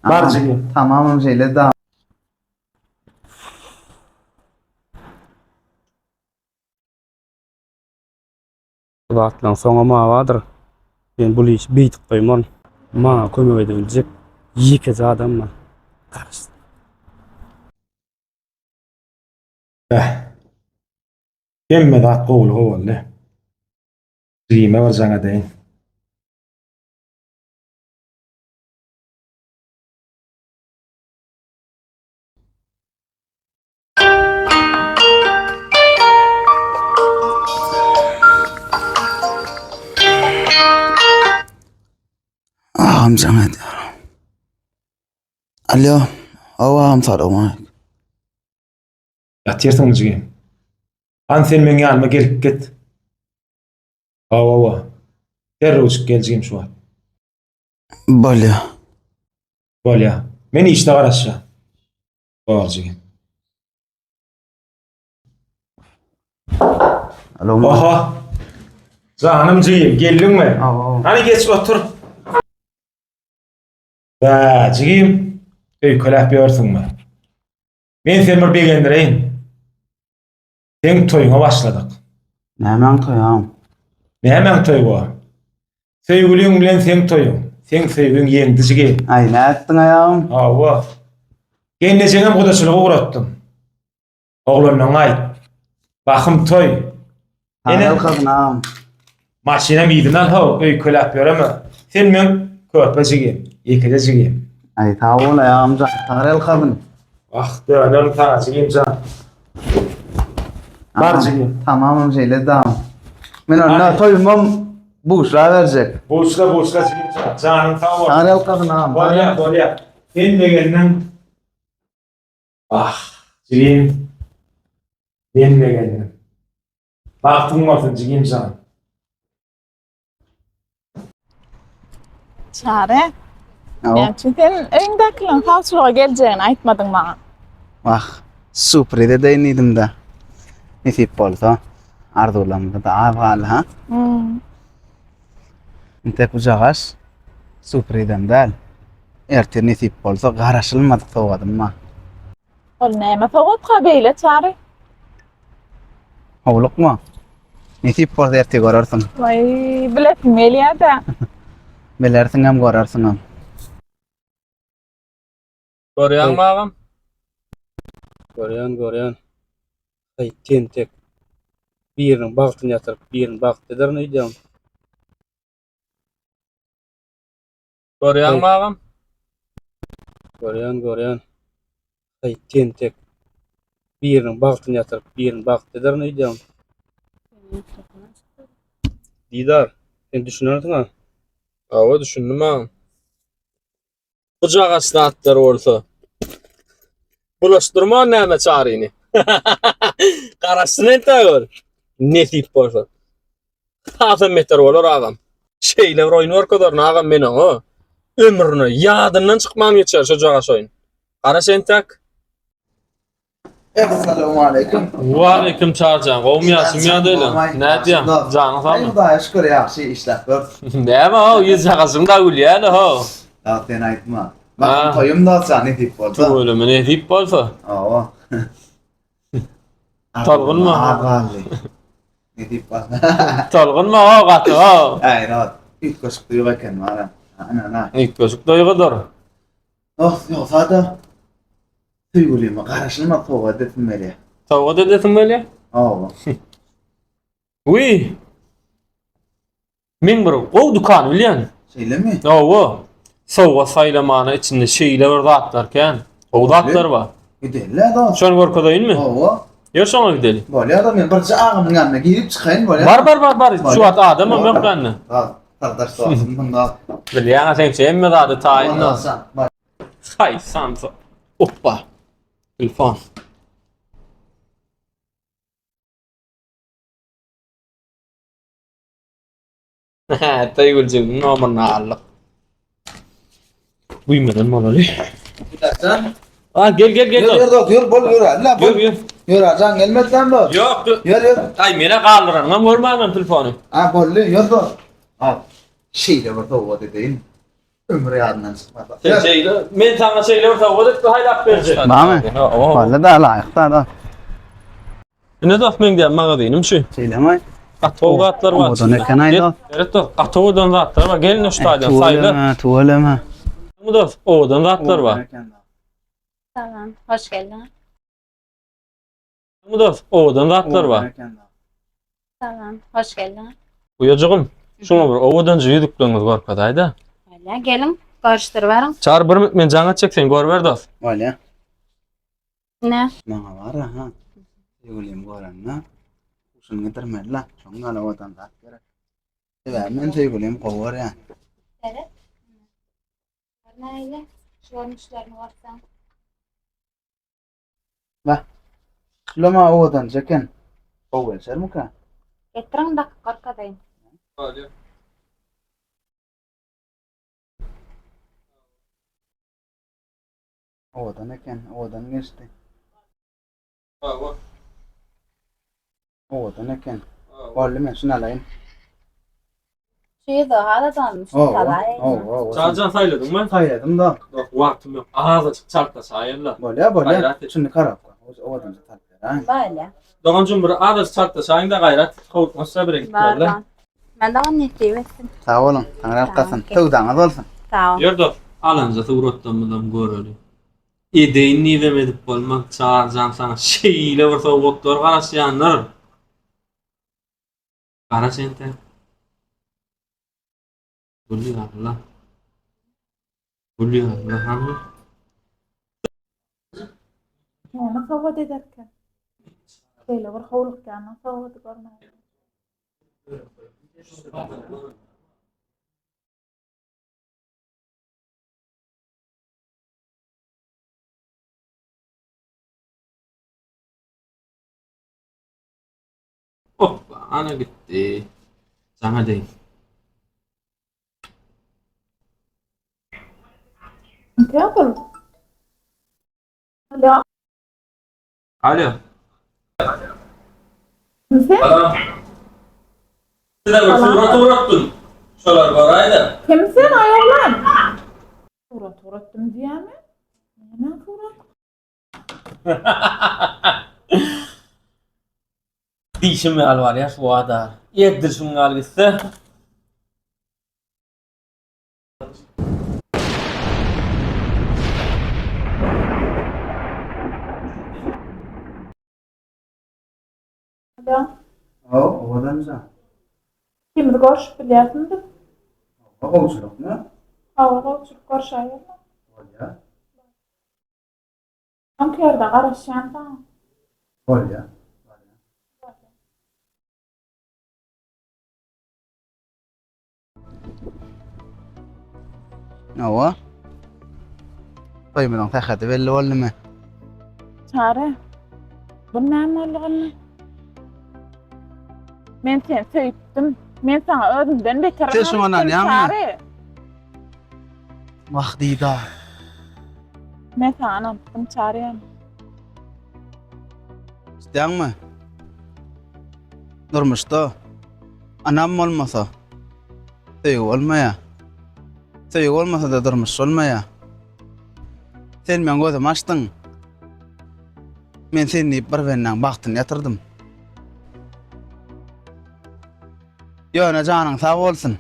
Bar jigim. Tamamam şeýle da. Bu zatlaryň soňam abadyr. Men bul işi beýdip goýmaryn. Maňa kömek edebiljek ýekeje adam bar. Garaşsyn. Beh. Hemme zat gowulyga boldy. Jigime bir jaň edeýin. Agam jaň edýär. Alo. Hawa agam salowmaleýkim. Ýatyrsyňmy jigim? Hany sen meň ýanyma gelip git. Hawa, hawa. Derrewjik gel jigim şu wagt. Bolýa. Bolýa. Men işde garaşýan. Bor jigim. Alo. Oha. Janym jigim, geldiňmi? Hawa. Hany geç otur. Bä, jigim, öýkeläp ýörsüňmi? Men seni bir begendireýin. Seň toýuňa başladyk. Nämäň toýy agam? Nämäň toýy bu? Söýgüliň bilen seň toýuň. Seň söýgiň ýeňdi jigi. Aý, nätdiň aý agam? Hawa. Gelnejeňem gudaçylyga ugratdym. Oglanlaryňa aýt. Bahym toý. Ene ýalkasyn agam. Maşynam yzyna al how, öýkeläp ýöreme. Sen meň körpe jigim, ýekeje jigim. Aý sag bol aý agam jan, taňry ýalkasyn. Wah, dönerin saňa jigim jan. Bar jigim. Tamamam şeýle dam. Men onda toýumam buşla berjek. Buşla, buşla jigim jan. Janyň sag bolsun. Taňry ýalkasyn agam. Bolýa, bolýa. Sen begendiň. Ah, jigim. Men begendim. Bagtyň bolsun, jigim jan. Çary. Näme üçin sen öýüňdäkileriň sawçylyga geljegini aýtmadyň maňa? Wah, sürpriz edeýin diýdim-de. Nesip bolsa, arzuwlarymyza-da az galdy, ha? Hmm. Entek bujagaş sürprizem däl. Ertir nesip bolsa garaşylmadyk sowgadym bar. Ol näme sowgatka beýle Çary? Howlukma. Nesip bolsa ertir görersiň. Waý, bilesim gelýär-dä. Bilersiňem, görersiňem. Görýäňmi agam? Görýän, görýän. Haý, tentek. Biriniň bagtyny ýatyryp, birini bagtly ederin öýdýäňmi? Görýäňmi agam? Görýän, görýän. Haý, tentek. Biriniň bagtyny ýatyryp, birini bagtly ederin öýdýäňmi? Didar, sen düşünersiň-a? Hawa, düşündim agam. Bujagaç zatlar bolsa. Bulaşdyrman näme çaryny. Garaşsyn entäk ol. Nesip bolsa. Hasam beter bolar agam. Şeýle bir oýun görkezerin agam men oňa. Ömrüne ýadyndan çykman geçer şu jagaş oýun. Garaş entäk. Essalamu aleýkum. Waleýkim Çarjan, gowmy ýagşymy ýagdaýlar? Nädýäň? Janyň sagmy? Hudaýa şükür ýagşy işläp dur. Näme how, ýüz jagaşyň da gülýäli how. Zat sen aýtma. Bak toýum da jan nesip bolsa. Tüweleme nesip bolsa. Hawa. Tolgunma. Az galdy. Nesip bolsa. Tolgunma how gaty how. Aý, rahat. Üýtgeşik duýgy eken bara. Ana, ana. Üýtgeşik duýgudyr. Dost ýogsa-da söýgülime garaşylmaz sowgat edesim gelýär. Sowgat edesim gelýär? Hawa. Wiý. Men bir gowy dükany bilýän. Şeýlemi? Hawa. Sowgat saýlamana içinde şeýle bir zatlar kän. Gowy zatlar bar. Gidelim-le dost. Şony görkezeýinmi? Hawa. Ýör şoňa gideli. Bolýar-da men birje agamyň ýanyna girip çykaýyn bolýar. Bar bar bar bar. Şu wagt adamam ýok bende. Gardaş dostum bunda. Bilýäň seňçe hemme zady taýyn da. Haý samsa. Oppa. Telefon. Söýgüljigimiň nomerini aldyk. Güýmeden bolaly. Bilajan. Ha gel gel gel. Ýör ýör ýör bol ýör. La bol. Ýör ýör. Ýör ajan gelmedi lan bu. Ýok. Ýör ýör. Aý mene galdyranam görmändim telefony. Ha boldy ýör dost. Al. Şeýle bir sowgat edeýin. Ömür ýadyndan çykmaz. Sen şeýle, men saňa şeýle bir sowgat etdi haýlap berjek. Bamy? Walla da laýyk da da. Ine dost meň diýen magazynym şu. Şeýlemi? Gaty gowy zatlar bar. Owadan eken aý dost. Evet dost, gaty owadan zatlar bar. Gelin şu taýdan saýla. Tüweleme, tüweleme. Bu dost, owadan zatlar bar. Salam, hoş geldiňiz. Bu dost, owadan zatlar bar. Salam, hoş geldiňiz. Uýajygym, şuňa bir owadanjy ýüzükleriňizi görkezaýda. Bolýa, geliň, görüşdirip baryň. Çary bir men jaň etjek sen görüber dost. Bolýa. Ne? Maňa bar ha. Söýgülim görende huşuny gidirmeli-la. Şoň ýaly owadan zat gerek. Sebäbi men söýgülim gowy görýän. Seret. Näle? Şu görnüşlerini görseň. Bah. Şulam-a owadanja eken. Gowy gelişermika? Getiriň dakyp görkezeýin. Bolýa. Owadan eken, owadan gelişdi. Hawa. Owadan eken. Boldy men şuny alaýyn. Şu ýüzügi haladanmyş. Hawa, hawa. Çarjan saýladyňmy? Saýladym da. Ýok, wagtym ýok. Azajyk çaltlaşaýyn-la. Bolýa, bolýa. Şuny karapka. Owadança tapyp beräýiň. Bolýa. Doganjygym bir azajyk çaltlaşaýyn-da gaýrat howlukmaçda bire gitmeli. Men dogan nesip etsin. Sag boluň. Taňry ýalkasyn. Söwdaňyz bolsun. Sag bol. Ýör dost, alanja suratlarymyzam göreli. Edeýin diýibem edip bolmaz. Çarjan saňa şeýle bir sowgatlar garaşýandyr. Garaş entek. Gül ýaly. Gül ýaly hany. Näme sowgat ederkä? Beýle bir howlukýanyň sowgady görmäge. Hoppa, ana gitdi. Jaň edeýin. Kimkä bul? Alo. Alo. Kim sen? Salam. Size bir surat ugratdym. Şolar göräýdä. Kim sen aý oglan? Surat ugratdym diýýämi? Nämäň suraty? Diýşim ýaly barýa şu wada. Edil şuň ýaly gitse. Alo. Hawa, owadanjan. Ikimiz görşüp bilýäsmi biz? Hawa, gowçulykmy? Hawa, gowçulyk görşäýermi? Bolýa. Soňky ýerde garaşýan saňa. Bolýa. Bolýa. Hawa. Toýumyzyň sähedi belli boldumy? Çary, bu näme boldugyny? Men seni söýüpdim. Men saňa özümden beter Sen şuňa ynanýaňmy? Çary. Wah Didar. Men saňa ynanypdym Çaryýan. Eşidýäňmi? Durmuşda ynam bolmasa söýgi bolmaýar. Söýgi bolmasa-da durmuş bolmaýar. Sen meň gözümi açdyň. Men sen diýip bir bendäň bagtyny ýatyrdym. Ýöne janyň sag bolsun.